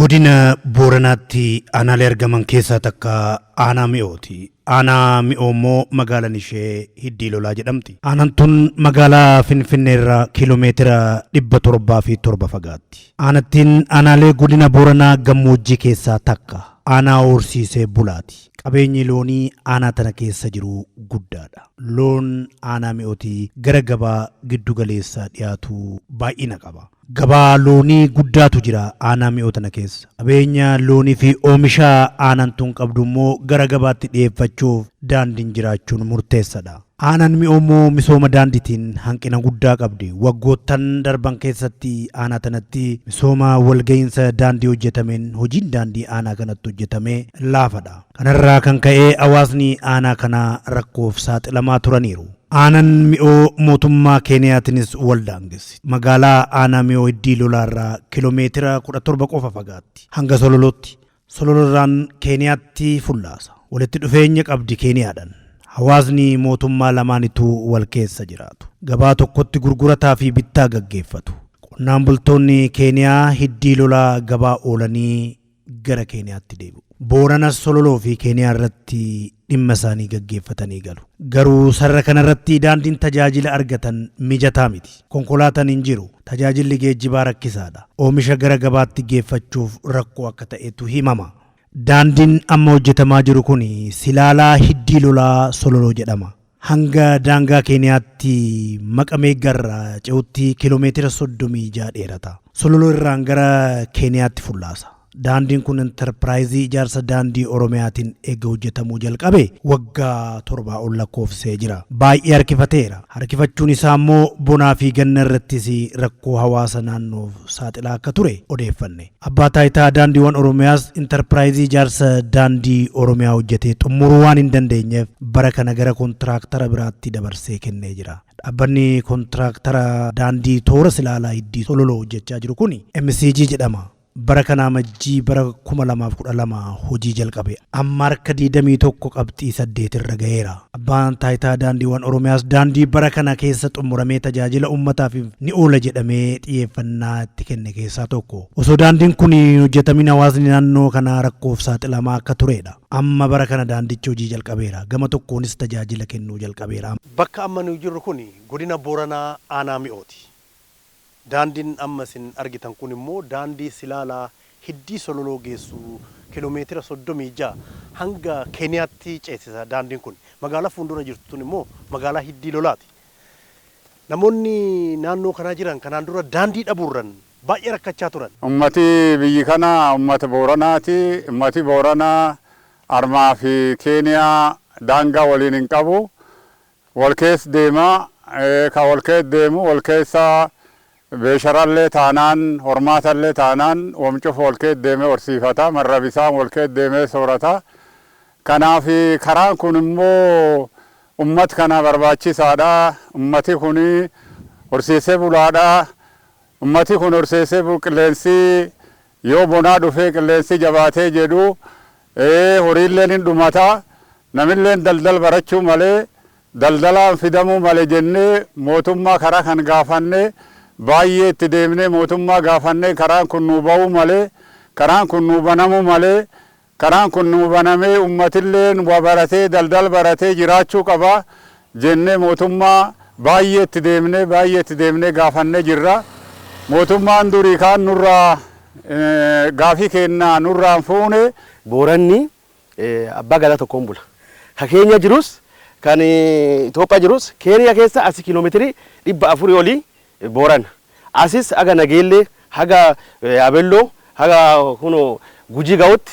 Godina Booranaatti aanaalee argaman keessaa takka aanaa mi'ooti. Aanaa mi'oo immoo magaalaan ishee Hiddii Lolaa jedhamti. Aanaan tun magaalaa Finfinnee irraa kiiloomeetira 707 fagaatti. Aanattiin aanaalee godina Booranaa gammoojjii keessaa takka. Aanaa horsiisee bulaati. Qabeenyi loonii aanaa tana keessa jiru guddaadha. Loon aanaa mi'ootii gara gabaa giddu galeessaa dhiyaatu baay'ina qaba. Gabaa loonii guddaatu jira aanaa mi'oo tana keessa. Qabeenya loonii fi oomisha aanaan tun qabdu immoo gara gabaatti dhiyeeffachuuf daandiin jiraachuun murteessadha. Aanaan mi'oo immoo misooma daandiitiin hanqina guddaa qabdi. Waggoottan darban keessatti aanaa tanatti misooma walga'iinsa daandii hojjetameen hojiin daandii aanaa kanatti hojjetame laafadha. Kanarraa kan ka'e hawaasni aanaa kanaa rakkoof saaxilamaa turaniiru. Aanaan mi'oo mootummaa Keeniyaatiinis wal daangessi. Magaalaa aanaa mi'oo Hiddii Lolaarraa kiiloomeetira 17 qofa fagaatti. Hanga Sololootti. Sololorraan Keeniyaatti fullaasa. Walitti dhufeenya qabdi Keeniyaadhaan. Hawaasni mootummaa lamaanitu wal keessa jiraatu. Gabaa tokkotti gurgurataa fi bittaa gaggeeffatu. Qonnaan bultoonni Keeniyaa Hiddii Lolaa gabaa oolanii gara Keeniyaatti deebi'u. Boorana Sololoo fi Keeniyaa irratti dhimma isaanii gaggeeffatanii galu. Garuu sarara kanarratti daandiin tajaajila argatan mijataa miti. Konkolaataan hin jiru. Tajaajilli geejjibaa rakkisaadha. Oomisha gara gabaatti geeffachuuf rakkoo akka ta'etu himama. Daandiin amma hojjetamaa jiru kun Silaalaa Hiddii Lolaa Sololoo jedhama. Hanga daangaa Keeniyaatti maqa meeggarraa ce'utti kiiloomeetira 36 dheerata. Sololoo irraan gara Keeniyaatti fullaasa. Daandiin kun intarpiraayizii ijaarsa daandii Oromiyaatiin eega hojjetamuu jalqabe waggaa 7 ol lakkoofsee jira. Baay'ee harkifateera. Harkifachuun isaa immoo bonaa fi ganna irrattis rakkoo hawaasa naannoof saaxilaa akka ture odeeffanne. Abbaa taayitaa daandiiwwan Oromiyaas intarpiraayizii ijaarsa daandii Oromiyaa hojjetee xumuruu waan hin dandeenyeef bara kana gara kontiraaktara biraatti dabarsee kennee jira. Dhaabbanni kontiraaktara daandii toora Silaalaa Hiddii Sololoo hojjechaa jiru kun MCG jedhama. Bara kana Amajjii bara 2012 hojii jalqabe. Amma harka 21.8 irra ga'eera. Abbaan taayitaa daandiiwwan Oromiyaas daandii bara kana keessa xumuramee tajaajila uummataaf ni oola jedhamee xiyyeeffannaa itti kenne keessaa tokko. Osoo daandiin kun hin hojjetamin hawaasni naannoo kanaa rakkoof saaxilamaa akka turedha. Amma bara kana daandichi hojii jalqabeera. Gama tokkoonis tajaajila kennuu jalqabeera. Bakka amma nuyi jirru kun godina Booranaa aanaa mi'ooti. Daandiin amma isin argitan kun immoo daandii Silaalaa Hiddii Sololoo geessu kiiloomeetira 36 hanga Keeniyaatti ceesisa daandiin kun. Magaalaa fuuldura jirtu tun immoo magaalaa Hiddii Lolaati. Namoonni naannoo kanaa jiran kanaan dura daandii dhabuurran baay'ee rakkachaa turan. Ummati biyyi kana ummata Booranaati. Ummati Booranaa armaa fi Keeniyaa daangaa waliin hin qabu. Wal keessa deema. Ka wal keessa deemu wal keessa beesharallee taanaan hormaatallee taanaan wamcufa wal keessa deemee horsiifata. Marrabisaan wal keessa deemee soorata. Kanaaf karaan kun immoo ummata kana barbaachisaadha. Ummati kun horsiisee bulaadha. Ummati kun horsiisee qilleensi yoo bonaa dhufee qilleensi jabaatee jedhu horiilleen hin dhumata. Namilleen daldal barachuu malee daldalaan fidamuu malee jennee mootummaa karaa kan gaafannee baay'ee itti deemnee mootummaa gaafannee karaan kun nuu ba'uu malee karaan kun nuu banamuu malee karaan kun nuu banamee uummatilleen waa baratee daldal baratee jiraachuu qaba jennee mootummaa baay'ee itti deemnee baay'ee itti deemnee gaafannee jirra. Mootummaan durii kaan nurraa gaafii kennaa nurraan fuune. Booranni abbaa gadaa tokkoon bula. Ka Keenya jirus kan Itoophiyaa jirus Keeniyaa keessa asi kiiloomeetirii 400 olii Boorana. Asis haga Nageellee haga Yaabelloo haga kunoo Gujii ga'utti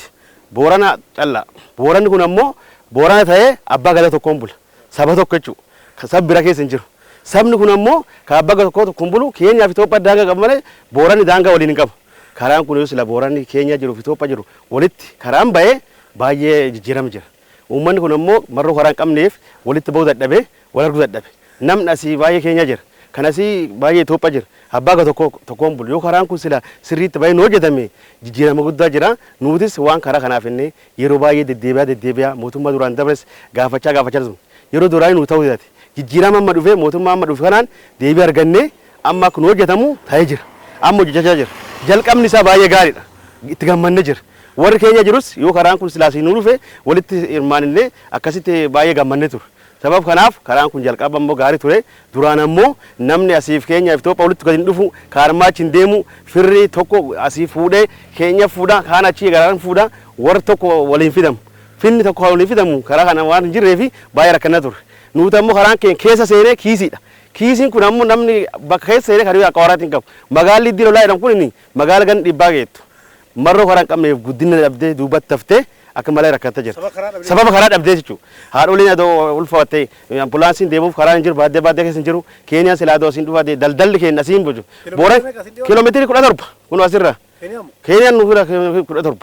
Boorana calla. Booranni kun ammoo Boorana ta'ee abbaa gadaa tokkoon bula. Saba tokko jechuudha. Saba bira keessa hin jiru. Sabni kun ammoo kan abbaa gadaa tokkoon bulu Keeniyaa fi Itoophiyaa daangaa qabu malee Booranni daangaa waliin hin qabu. Karaan kun yoo sila Booranni Keeniyaa jiru fi Itoophiyaa jiru walitti karaan ba'ee baay'ee jijjiirama jira. Uummanni kun ammoo marroo karaa hin qabneef walitti bahuu dadhabee wal arguu dadhabe. Namni asii baay'ee Keeniyaa jira. Kan asii baay'ee Itoophiyaa jira. Abbaa gadaa tokkoon bulu. Yoo karaan kun sila sirriitti bahee nu hojjetame jijjiirama guddaa jira. Nutis waan karaa kanaaf inni yeroo baay'ee deddeebi'aa deddeebi'aa mootummaa duraan dabres gaafachaa gaafachaa turre. Yeroo duraanii nu ta'uu didate. Jijjiirama amma dhufee mootummaa amma dhufe kanaan deebii argannee amma akka nu hojjetamu ta'ee jira. Amma hojjechaa jira. Jalqabni isaa baay'ee gaariidha. Itti gammanne jira. Warri keenya jirus yoo karaan kun silaasii nu dhufe walitti hirmaannee akkasitti baay'ee gammanne ture. Sabab kanaaf karaan kun jalqaba immoo gaarii ture. Duraan ammoo namni asiif keenya Itoophiyaa walitti gadi hin dhufu, kaarmaa achi hin deemu, firri tokko asii fuudhee keenya fuudha, kaan achii garaan fuudha, warri tokko waliin fidamu. Finni tokko waliin fidamu karaa kana waan hin jirree fi baay'ee rakkannaa ture. Nuti ammoo karaan keenya keessa seenee kiisiidha. Kiisiin kun ammoo namni bakka keessa seenee karaa akka waraatti hin qabu. Magaalli Hiddii Lolaa jedhamu kun inni magaala gan dhibbaa geettu. Marroo karaa hin qabneef guddina dhabdee duubatti haftee akka malee rakkataa jirti. Sababa karaa dhabdee jechuudha. Haadholiin adoo ulfaattee ambulaansiin deemuuf karaan hin jiru, baadiyyaa baadiyyaa keessa hin jiru. Keeniyaan silaa adoo asiin dhufaa daldalli keenya asiin buju. Booran kiiloomeetirii 17 kun asirra. Keeniyaan nu bira 17.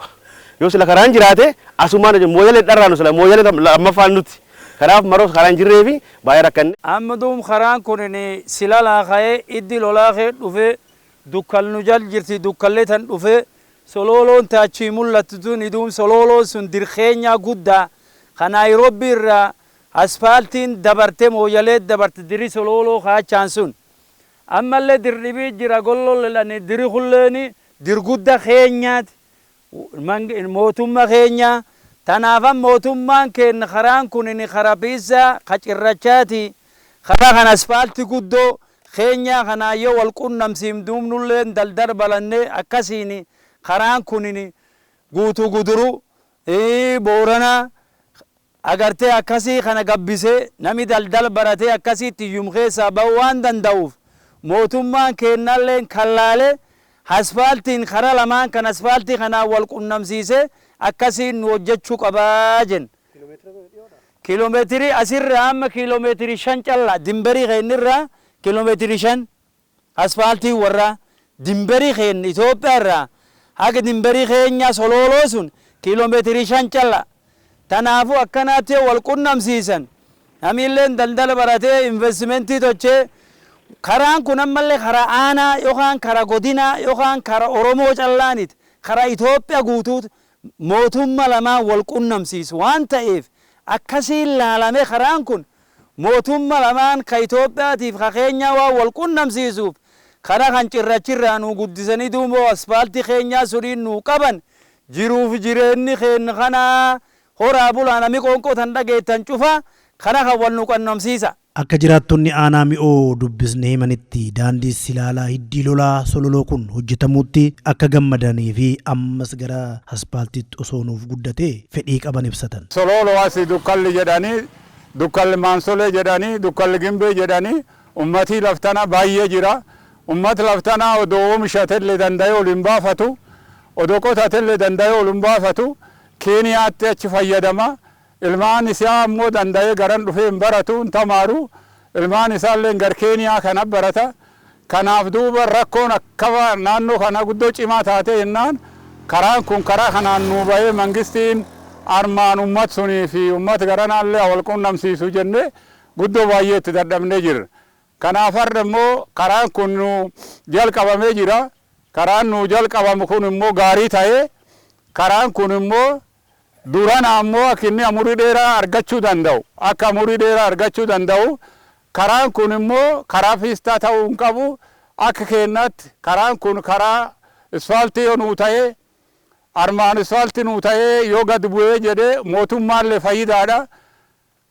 Yoo sila karaan jiraate asumaan Mooyalee dharraa nu sila Mooyalee lammaffaan nuti. Kanaaf maroo karaan hin jirree fi baay'ee rakkanne. Amma duum karaan kun Silalaa ka'ee Iddi Lolaa kee dhufee, Dukkal nu jal jirti, Dukkallee tan dhufee Solooloon taachii mul'attu tun iduum Solooloon sun dirkeenyaa guddaa ka Naayiroobii irraa aspaaltiin dabarte Mooyalee dabarte, diri Solooloo kaachaan sun. Ammallee dirdhibii jira gollolledhani, diri kulleeni dirgudda keenyaati, mootummaa keenyaa. Tanaafan mootummaan keenya karaan kun karaa piissaa ka cirrachaati, karaa kan aspaalti guddoo keenyaa kanaayyoo wal qunnamsiif duubnulleen daldala balannee akkasiin karaan kun Guutuu Guduruu Booranaa agartee akkasii kana gabbisee nami daldala baratee akkasiitti hiyyum keessaa ba'uu waan danda'uuf, mootummaan keenyallee kallaalee asfaaltiin karaa lamaan kan asfaaltii kanaan wal qunnamsiisee akkasiin nu hojjechuu qabaa jenna. Kiiloomeetirii asirraa amma kiiloomeetirii 5 callaa, dimberii keenyirraa kiiloomeetirii 5 asfaaltii warraa dimberii keenya Itoophiyaa irraa haga dimberii keenya Solooloo sun kiiloomeetirii 5 callaa. Tanaafuu akkanaatti yoo wal qunnamsiisan namilleen daldala baratee investimentii tochee, karaan kun ammallee karaa aanaa yookaan karaa godinaa yookaan karaa Oromoo callaaniti, karaa Itoophiyaa guutuu mootummaa lamaan wal qunnamsiisu waan ta'eef, akkasiin laalame karaan kun mootummaa lamaan ka Itoophiyaatiif ka keenyaa waan wal qunnamsiisuuf, karaa kan cirrachirraa nu guddisanii duuba aspaaltii keenyaa suniin nuu qaban jiruuf jireenyi keenya kanaa. Horaa bulaa, namni qoonqoo tan dhageettan cufa kana kan wal nu qunnamsiisa. Akka jiraattonni aanaa Mi'oo dubbisnee himanitti, daandii Silaalaa Hiddii Lolaa Sololoo kun hojjetamuutti akka gammadanii fi ammas gara aspaaltiitti osoo nuuf guddatee fedhii qaban ibsatan. Sololoo asii Dukkalli jedhanii, Dukkalli Maansolee jedhanii, Dukkalli Gimbee jedhanii, ummatii laftana baay'ee jira. Ummat laftana odoo oomishatellee danda'ee ol hin baafatu, odoo qotatellee danda'ee ol hin baafatu, Keeniyaatti achi fayyadama. Ilmaan isaa ammoo danda'ee garan dhufee hin baratu, hin tamaaru. Ilmaan isaallee gar Keeniyaa kana barata. Kanaaf duuba rakkoon akka naannoo kana guddoo cimaa taate jennaan, karaan kun karaa kanaan nuu bahee mangistiin armaan ummat sunii fi ummat garanaallee wal qunnamsiisu jennee guddoo baay'ee itti dadhabnee jirra. Kanaaf har'a immoo karaan kun nu jalqabamee jira. Karaan nu jalqabamu kun immoo gaarii ta'ee, karaan kun immoo durana ammoo akka inni umurii dheeraa argachuu danda'u, akka umurii dheeraa argachuu danda'u, karaan kun immoo karaa fiistaa ta'uu hin qabu. Akka keenyatti karaan kun karaa isfaaltii yoo nuu ta'ee, armaan isfaaltii nuu ta'ee yoo gad bu'ee jedhee, mootummaallee fayyidaadha.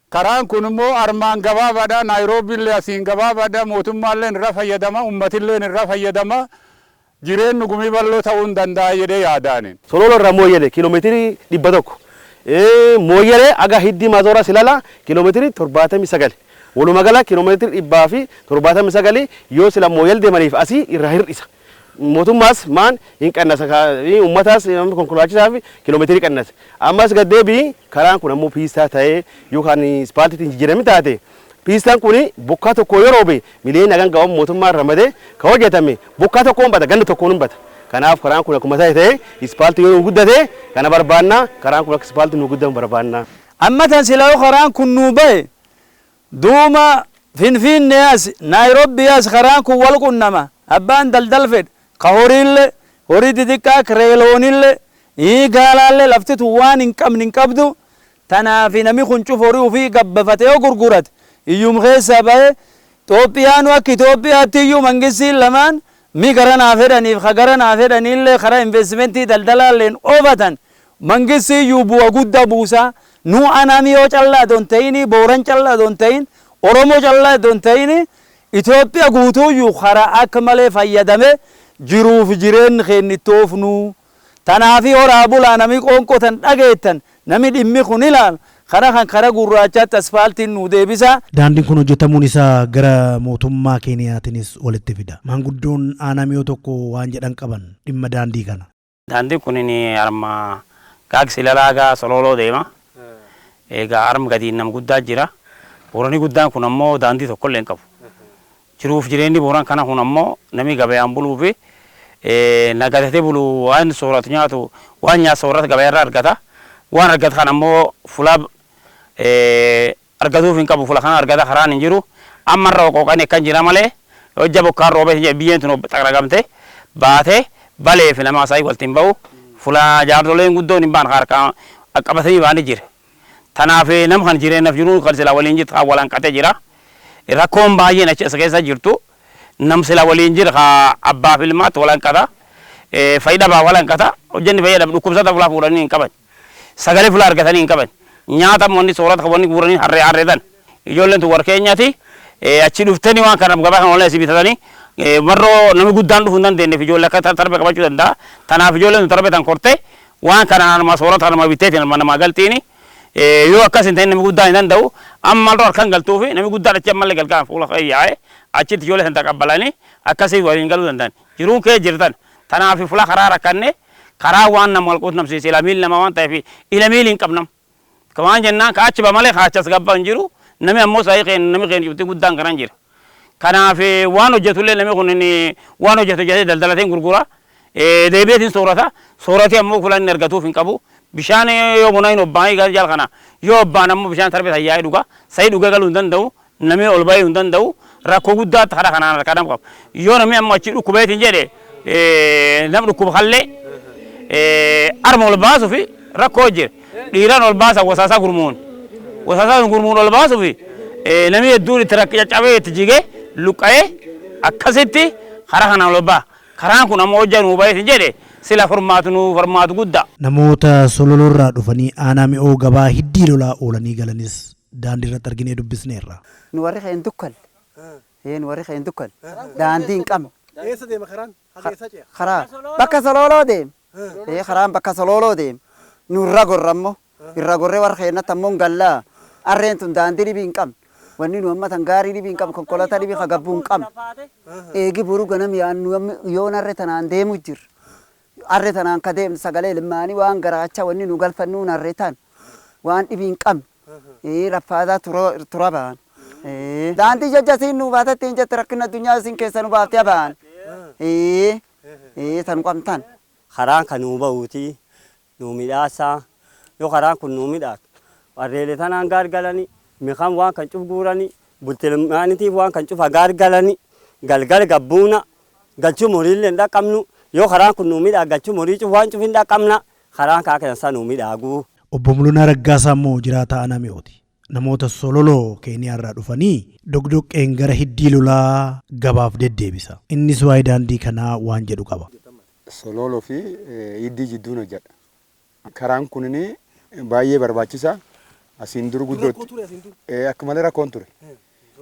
Karaan kun immoo armaan gabaabaadha, Naayiroobiillee asiin gabaabaadha, mootummaallee irra fayyadama, uummatillee irra fayyadama. Jireenyi Gumii Bal'oo ta'uu hin danda'a jedhee yaadaani. Sololoo irraa Mooyyalee kiiloomeetirii 100. Mooyyalee aga Hiddii Maazoraa Silala kiiloomeetirii 79. Walumaa gala kiiloomeetirii 179 yoo sila Mooyyal deemaniif asii irraa hir'isa. Mootummaas maan hin qannasa, uummataas konkolaachisaaf kiiloomeetirii qannasa. Ammas gad deebi'i, karaan kun ammoo piistaa ta'ee yookaan ispaaltiitiin jijjiirame taate, piistaan kun bokkaa tokko yoo roobe miliyoona hagan ga'u mootummaan ramadee ka hojjetame bokkaa tokkoon bada, ganna tokkoon hin bada. Kanaaf karaan kun akkuma ta'e ta'ee ispaaltii yoo nu guddate kana barbaanna, karaan kun akka ispaaltii nu guddatu barbaanna. Amma tan silaa karaan kun nuu bahe, duuma Finfinnee as Naayiroobii as karaan kun wal qunnama. Abbaan daldal fedhe ka horiillee, horii xixiqqaa, kireeloonillee, gaalaallee, lafti tun waan hin qabne hin qabdu. Tanaaf namni kun cuf horii ofii gabbafate yoo gurgurate iyyum keessaa bahe Itoophiyaanu akka Itoophiyaatti iyyuu mangistiin lamaan Mi gara naa fedhaniif ka gara naa fedhaniillee karaa investimentii daldalaalleen oofatan mangistiyyuu bu'a guddaa buusaa nu aanaa Mi'oo callaa don ta'ini Booran callaa don ta'in Oromoo callaa don ta'ini Itoophiyaa guutuuyyuu karaa akka malee fayyadame jiruuf jireenyi keenya itti oofnu. Tanaafi horaa bulaa nami qoonqotan dhageettan nami dhimmi kun ilaalu karaa kan karaa gurraachaatti asfaaltiin nu deebisa. Daandiin kun hojjetamuun isaa gara mootummaa Keeniyaatiinis walitti fida. Maanguddoon aanaa Mi'oo tokko waan jedhan qaban dhimma daandii kana. Daandiin kun harma gaag Silalaa gaa Sololoo deema. Egaa harma gadiin nama guddaa jira. Boorani guddaan kun ammoo daandii tokkollee hin qabu. Jiruuf jireenyi booran kana kun ammoo namni gabayaan buluu fi nagadatee bulu waan sooratu nyaatu waan nyaatu soorata gabayaarraa argata. Waan argata kan ammoo fulaa argatuuf hin qabu fula kana argata karaan hin jiru. Ammarra qoqqoqanii akkan jira malee hojja bokkaan roobee biyyeen tun xaqragamte baatee balee fi nama asaayii waltiin bahu fula jaartoleen guddoon hin baan harkaan qabatanii baanii jira. Tanaaf nama kan jireenyaaf jiru kan silaa waliin jirtu kan walanqatee jira. Rakkoon baay'een achi as keessa jirtu nam sila waliin jira ka abbaaf ilmaatti walanqata. Fayida baa walanqata. Hojjenni fayyada dhukkubsata fulaa fuudhanii hin qaban. Sagalee fulaa argatanii hin qaban. Nyaata wanni soorata wanni guuranii harree harreetan. Ijoolleen tun warkeenyaati. Achi dhuftanii waan kana gabaa kana walii asii bitatanii marroo namni guddaan dhufuu hin dandeenyeef ijoollee akka tarbe qabachuu danda'a. Tanaaf ijoolleen tun tarbe tan kortee waan kana nama soorata nama bitteetiin nama galtiini. Yoo akkas hin ta'in namni guddaan hin danda'u. Amma irra harkaan galtuu fi namni guddaan achi ammallee galgaan fuula yaa'e achitti ijoollee san taqabbalanii akkasii waliin galuu danda'an. Jiruun kee jirtan. Tanaaf fuula karaa rakkanne karaa waan nama wal quunnamsiise ila miil nama waan ta'eef ila miil hin qabnam. Waan jennaan ka achi ba malee ka achas gabbaa hin jiru. Namni ammoo saayii keen namni keen cufti guddaan kanan jira. Kanaaf waan hojjetullee namni kun waan hojjetu jedhee daldalateen gurgura. Deebi'eetiin soorata. Soorati ammoo fuula inni argatuuf hin qabu. Bishaan yoo bunaa hin obbaanii gara jala kana yoo obbaan ammoo bishaan tarbee sayyaa'ee dhuga. Sayii dhugee galuu hin danda'u. Namni ol bahee hin danda'u. Rakkoo guddaatti karaa kanaan harkaa nama qabu. Yoo namni ammoo achi dhukkubeetiin jedhe nam dhukkuba kallee arma ol baasuu fi rakkoo jira. Dhiiraan ol baasa wasaasaa gurmuun. Wasaasaa gurmuun ol baasuu fi namni hedduun itti caccabee itti jigee luqqa'ee akkasitti karaa kanaan ol ba'a. Karaan kun ammoo hojjaa nuu baheetiin jedhe sila furmaatu nuu furmaatu guddaa. Namoota Sololoorraa dhufanii aanaa Mi'oo gabaa Hiddii Lolaa oolanii galanis daandii irratti arginee dubbisneerra. Nu warri keen dukkal. Nu warri keen dukkal. Daandii hin qabnu. Eessa deema karaan? Haga eessa ce'a? Karaa bakka Sololoo deema. Karaan bakka Sololoo deema. Nu irra gorra ammoo. Irra gorree warra keennatti ammoo hin gallaa. Harreen tun daandii dhibii hin qabnu. Wanni nu amma tan gaarii dhibii hin qabnu konkolaataa dhibii hagabbuu hin qabnu. Eegi boruu ganam yaannu yoon harree tanaan deemu jirra. Harree tanaan ka deemnu sagalee ilmaanii waan garaacha wanni nu galfannu harree tan waan dhibii hin qabnu. Raffaataa tura ba'an. Daandii jajjasiin nu baatetti hin jette rakkina addunyaa isin keessa nu baaftee ba'an. Tan qabtan. Karaan kan nuu bahuuti nuu midhaasaa yoo karaan kun nuu midhaatu warreelee tanaan gaargalanii mikaan waan kan cuf guuranii bultilmaanitiif waan kan cufa gaargalanii galgal gabbuuna galchuu muriillee hin dhaqqabnu yoo karaan kun nuu midhaa galchuu murii cuf waan cuf hin dhaqqabna karaan kaa keessaa nuu midhaaguu. Obbo Mul'unaa Raggaasaa immoo jiraataa aanaa Mi'ooti. Namoota Sololoo Keeniyaarraa dhufanii dogdoqqeen gara Hiddii Lolaa gabaaf deddeebisa. Innis waa'ee daandii kanaa waan jedhu qaba. Sololoo fi Hiddii jidduun hojjedha. Karaan kunin baay'ee barbaachisaa. Asiin dur guddootti. Akka malee rakkoon ture.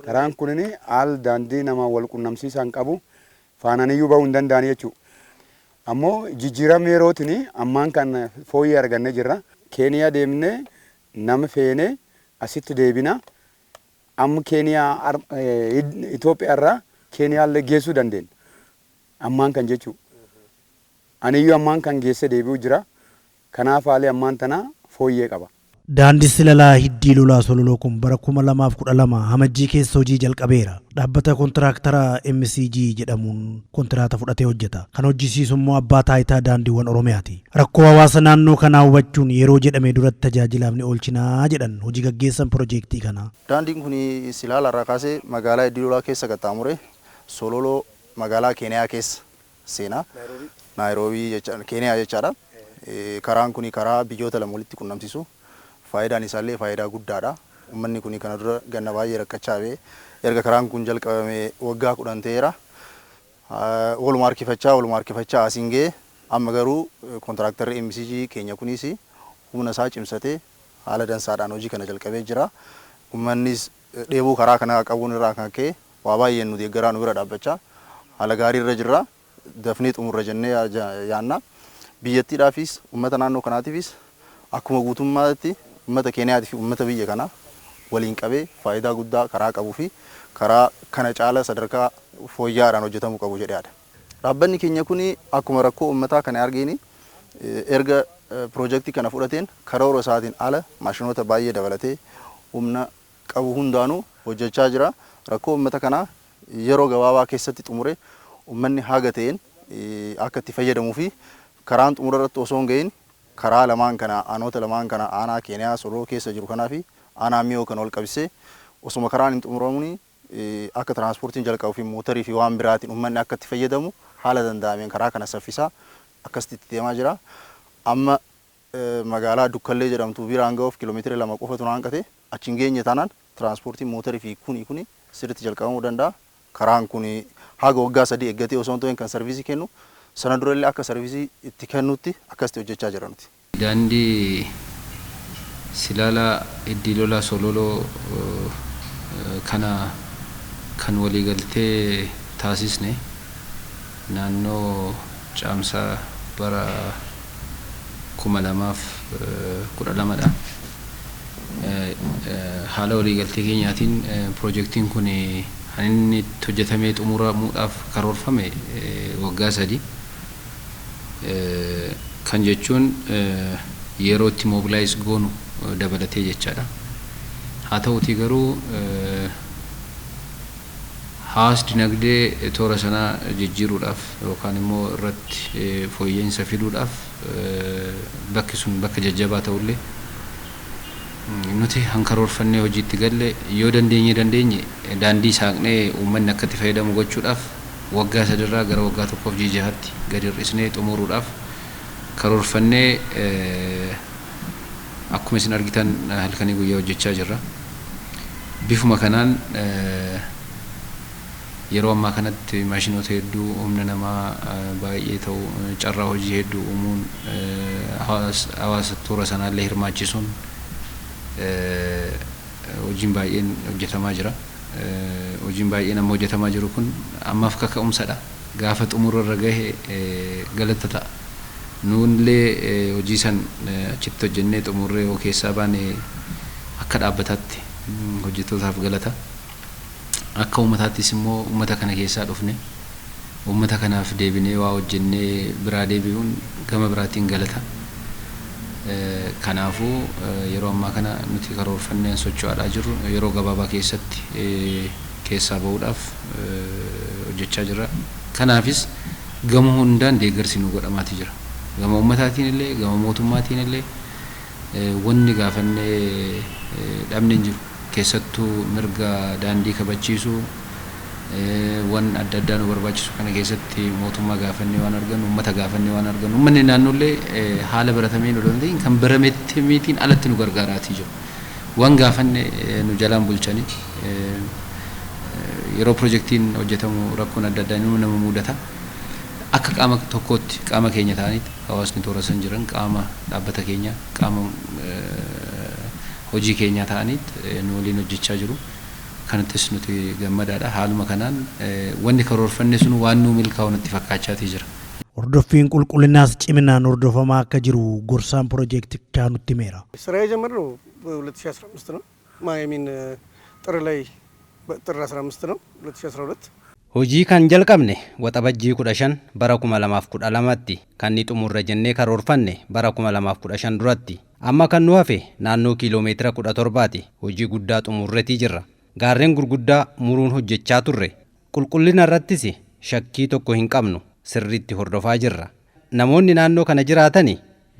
Karaan kunin haal daandii nama wal qunnamsiisan qabu faananiyyuu bahuu hin danda'an jechuudha. Ammoo jijjiiramni yerootiin ammaan kan fooyyee argannee jirra. Keeniyaa deemnee nama feenee asitti deebina. Amma Keeniyaa Itoophiyaarraa Keeniyaallee geessuu dandeenya. Ammaan kan jechuudha. Aniyyuu ammaan kan geessee deebi'u jira. Kanaaf haalli ammaan tana fooyyee qaba. Daandii Silalaa Hiddii Lolaa Sololoo kun bara 2012 Hamajjii keessa hojii jalqabeera. Dhaabbata kontiraaktara MCG jedhamuun kontiraata fudhatee hojjeta. Kan hojjisiisu immoo abbaa taayitaa daandiiwwan Oromiyaati. Rakkoo hawaasa naannoo kanaa hubachuun yeroo jedhame duratti tajaajilaaf ni oolchinaa jedhan hojii gaggeessan piroojeektii kanaa. Daandiin kun Silala irraa kaasee magaalaa Hiddii Lolaa keessa qaxxaamure Sololoo magaalaa Keeniyaa keessa seenaa. Naayiroobii jecha Keeniyaa jechaadha. Karaan kun karaa biyyoota lama walitti qunnamsiisu. Faayidaan isaallee faayidaa guddaadha. Uummanni kun kana dura ganna baay'ee rakkachaa ba'e. Erga karaan kun jalqabame waggaa 10 ta'eera. Waluma harkifachaa waluma harkifachaa asiin ga'e. Amma garuu kontiraaktarri MCG keenya kunis humna isaa cimsatee haala dansaadhaan hojii kana jalqabee jira. Uummannis dheebuu karaa kana qabuun irraa kan ka'e waa baay'een nu deeggaraa, nu bira dhaabbachaa haala gaarii irra jirra. Dafnee xumurra jennee yaanna. Biyyattiidhaafis, uummata naannoo kanaatiifis, akkuma guutummaatti uummata Keeniyaatii fi uummata biyya kanaa waliin qabee faayidaa guddaa karaa qabuu fi karaa kana caala sadarkaa fooyya'aadhaan hojjetamuu qabu jedhee yaada. Dhaabbanni keenya kun akkuma rakkoo uummataa kana argeeni, erga piroojeektii kana fudhateen karoora isaatiin ala maashinoota baay'ee dabalatee humna qabu hundaanuu hojjechaa jira. Rakkoo uummata kanaa yeroo gabaabaa keessatti xumure uummanni haga ta'een akka itti fayyadamuu fi karaan xumura irratti osoo hin gahin karaa lamaan kana, aanoota lamaan kana, aanaa Keeniyaa Sololoo keessa jiru kanaa fi aanaa Miyoo kan wal qabsee, osuma karaan hin xumuramuun akka tiraanspoortiin jalqabuu fi mootarii fi waan biraatiin uummanni akka itti fayyadamu haala danda'ameen karaa kana saffisaa akkasitti itti deemaa jira. Amma magaalaa Dukkallee jedhamtu biraan ga'uuf kiiloomeetira 2 qofatu nu hanqate. Achi hin geenye taanaan tiraanspoortiin mootarii fi kuni sirriitti jalqabamuu danda'a. Karaan kuni haga waggaa 3 eeggatee osoo hin ta'in kan sarviisii kennu, sana durallee akka sarviisii itti kennutti akkasitti hojjechaa jira nuti. Daandii Silaalaa Hiddii Lolaa Sololoo kana kan waliigaltee taasisne naannoo Caamsaa bara 2012dha. Haala waliigaltee keenyaatiin piroojeektiin kun kan inni itti hojjetamee xumuramuudhaaf karoorfame waggaa 3. Kan jechuun yeroo itti mobilize goonu dabalatee jechaadha. Haa ta'utii garuu hawaas dinagdee toora sanaa jijjiiruudhaaf yookaan immoo irratti fooyya'insa fiduudhaaf, bakki sun bakka jajjabaa ta'ullee, nuti hankaroorfannee hojiitti galle yoo dandeenye daandii saaqnee uummanni akka itti fayyadamu gochuudhaaf waggaa 3rraa gara waggaa tokkoof ji'a 6tti gadi hir'isnee xumuruudhaaf karoorfannee, akkuma isin argitan halkanii guyyaa hojjechaa jirra. Bifuma kanaan yeroo ammaa kanatti maashinoota hedduu, humna namaa baay'ee ta'u, carraa hojii hedduu uumuun, hawaasa toora sanaallee hirmaachisuun hojiin baay'een hojjetamaa jira. Hojiin baay'een amma hojjetamaa jiru kun ammaaf kaka'umsadha. Gaafa xumura irra gahe galata ta'a. Nuunillee hojii san achitti hojjennee xumurree yoo keessaa baane akka dhaabbataatti hojjettootaaf galata. Akka uummataattis immoo uummata kana keessaa dhufne uummata kanaaf deebinee waa hojjennee biraa deebi'uun gama biraatiin galata. Kanaafuu yeroo ammaa kana nuti karoorfanneen socho'aadhaa jirru yeroo gabaabaa keessatti keessaa bahuudhaaf hojjechaa jirra. Kanaafis gama hundaan deeggarsi nu godhamaati jira. Gama uummataatiin illee, gama mootummaatiin illee wanni gaafannee dhabne hin jiru. Keessattuu mirga daandii kabachiisuu, wan adda addaa nu barbaachisu kana keessatti mootummaa gaafannee waan argannu, uummata gaafannee waan argannu, uummanni naannollee haala baratameen odoo hin ta'in kan barametti miitiin alatti nu gargaaraatii jiru. Waan gaafanne nu jalaan bulchanii, yeroo pirojektiin hojjetamu rakkoon adda addaa nama mudata. Akka qaama tokkootti qaama keenya ta'anitti hawaasni toora san jiran qaama dhaabbata keenya, qaama hojii keenyaa ta'aniit nu waliin hojjechaa jiru. Kanattis nuti gammadaadha. Haaluma kanaan wanni karoorfanne sun waan nuu milkaa'u natti fakkaachaatii jira. Hordoffiin qulqullinaas ciminaan hordofamaa akka jiru gorsaan piroojeektichaa nutti himeera. ስራ የጀመርነው በ2015 ነው። ሚን ጥር ላይ ጥር 15 ነው 2012። Hojii kan jalqabne Waxabajjii 15 bara 2012tti, kan ni xumurre jennee karoorfanne bara 2015 duratti. Amma kan nu hafe naannoo kiiloomeetira 17ti. Hojii guddaa xumurretii jirra. Gaarreen gurguddaa muruun hojjechaa turre. Qulqullina irrattis shakkii tokko hin qabnu, sirriitti hordofaa jirra. Namoonni naannoo kana jiraatani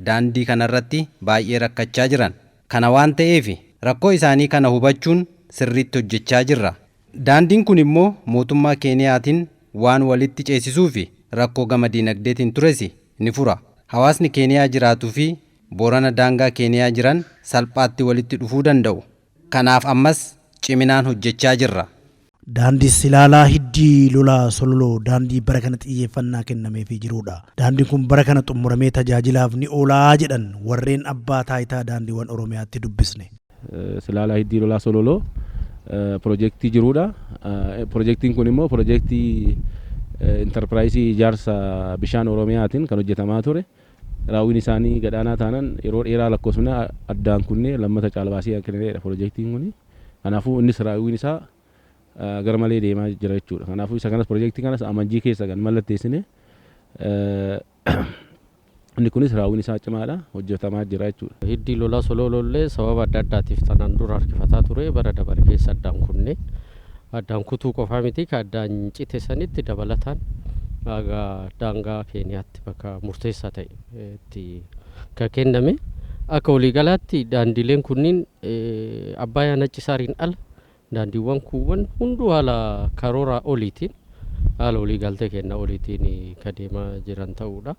daandii kanarratti baay'ee rakkachaa jiran. Kana waan ta'eef rakkoo isaanii kana hubachuun sirriitti hojjechaa jirra. Daandiin kun immoo mootummaa Keeniyaatiin waan walitti ceesisuu fi rakkoo gama diinagdeetiin tures ni fura. Hawaasni Keeniyaa jiraatuu fi Boorana daangaa Keeniyaa jiran salphaatti walitti dhufuu danda'u. Kanaaf ammas ciminaan hojjechaa jirra. Daandii Silaalaa Hiddii Lolaa Sololoo daandii bara kana xiyyeeffannaa kennameefii jirudha. Daandiin kun bara kana xumuramee tajaajilaaf ni oolaa jedhan warreen abbaa taayitaa daandiiwwan Oromiyaatti dubbisne. Silaalaa Hiddii Lolaa Sololoo piroojeektii jirudha. Piroojeektiin kun immoo piroojeektii intarpiraayisii ijaarsa bishaan Oromiyaatiin kan hojjetamaa ture. Raawwiin isaanii gadaanaa taanaan yeroo dheeraa lakkoofsifnee addaan kunnee lammata caalbaasii kenneedha piroojeektiin kun. Kanaafuu innis raawwiin isaa gara malee deemaa jira jechuudha. Kanaafuu isa kanas piroojeektii kanas Amajjii keessa kan mallatteessine, inni kunis raawwiin isaa cimaadha, hojjetamaa jira jechuudha. Hiddii Lolaa Sololollee sababa adda addaatiif tanaan dura harkifataa ture, bara dabare keessa addaan kunne. Addaan kutuu qofaa miti, ka addaan cite sanitti dabalataan haga daangaa Keeniyaatti bakka murteessaa ta'e itti ka kenname. Akka waliigalaatti daandileen kunniin Abbayaa Nacci Saariin ala daandiiwwan kuuwwan hunduu haala karoora oliitiin, haala waliigaltee kenna oliitiin ka deemaa jiran ta'uudha.